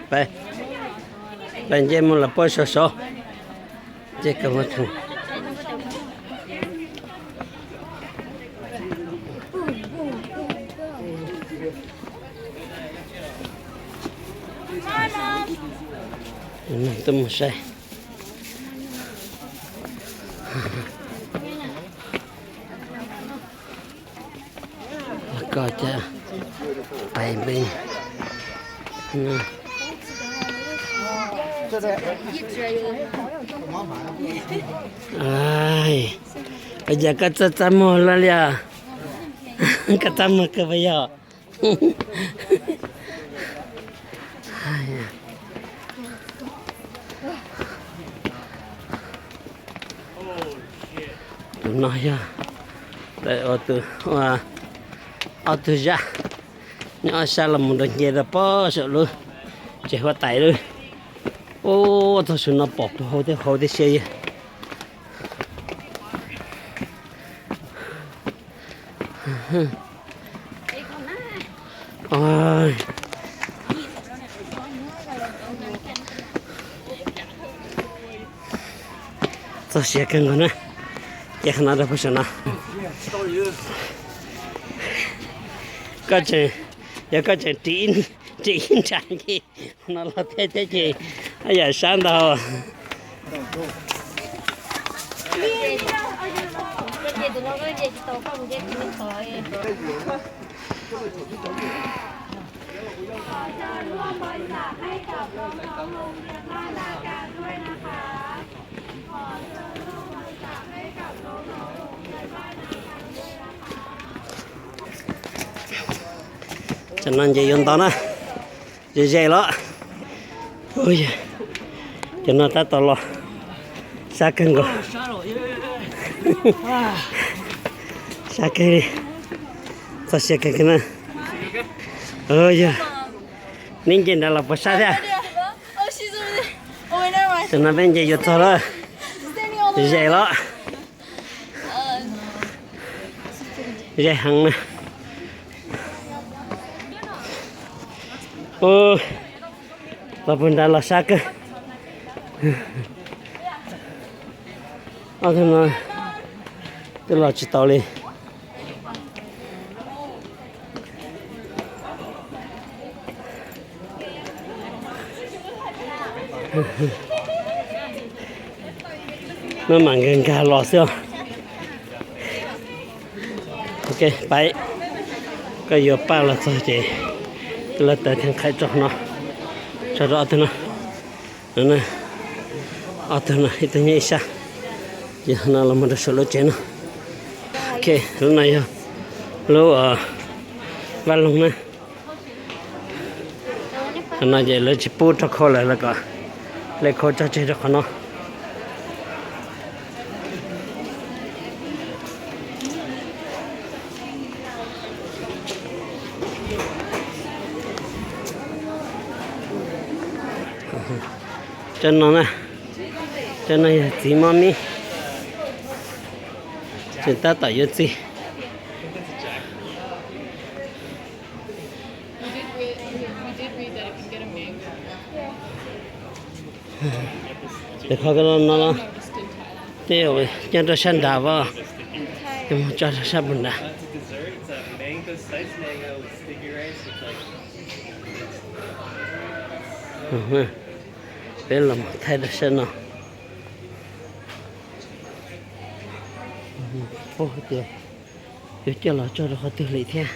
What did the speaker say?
Peb, peb nce mus los puag saum saud. Nce ka Tuaj mus saib. Los koj cas pais npe. Ua cas koj txaj txaj muag luaj li os? Koj txaj muag kawg puas yog? Tus no yog ob tug zaj, nyob ob sab los mus rau nce rau pob saum lub tsev huab tais lawm. Ua txog saum no pom puag hauv thiab hauv thiab xwb. Txog siav kawg nkaus na. Ces qhov no rau puag saum no. Koj tseem, yog koj tseem ris ib nra nce no los thiab thiab ces yam sab ntau. Cov no nce yuav ntau na, ze ze los. Cov no tab tom los sab kawg nkaus. Sab kawg li, txog siav kawg kawg na. Yog, neb nce nrad los puas sab thiab? Tam no peb nce yuav txog lawm. Ze los. Ze heev na. Los puag nrad los sab kawg. Ob tug no twb los tsis tau li. Maj mam nkag nkag los xwb os. Ok, pais. Koj yuav paj los txog ces lawv taws thiaj qhais tso no, tso rau ob tug no. Ob tug no ib tug nyob ib sab, ces no los mus rau saum lub tsev no. Ok, lub no yog lub vaj loog na. Qhov no ces lawv tsis pub rau khau lawm, lawv kom hle khau tso tseg rau qhov no. Cov no na, cov no yog txiv mob mib, tseem tab tom yuav txi. Qhov no no tej nyob rau sab nrad as, mus tso rau sab puag nrad. Peb los mus thaij rau sab no. Paub tias yuav coj los tso rau qhov twg li thiab.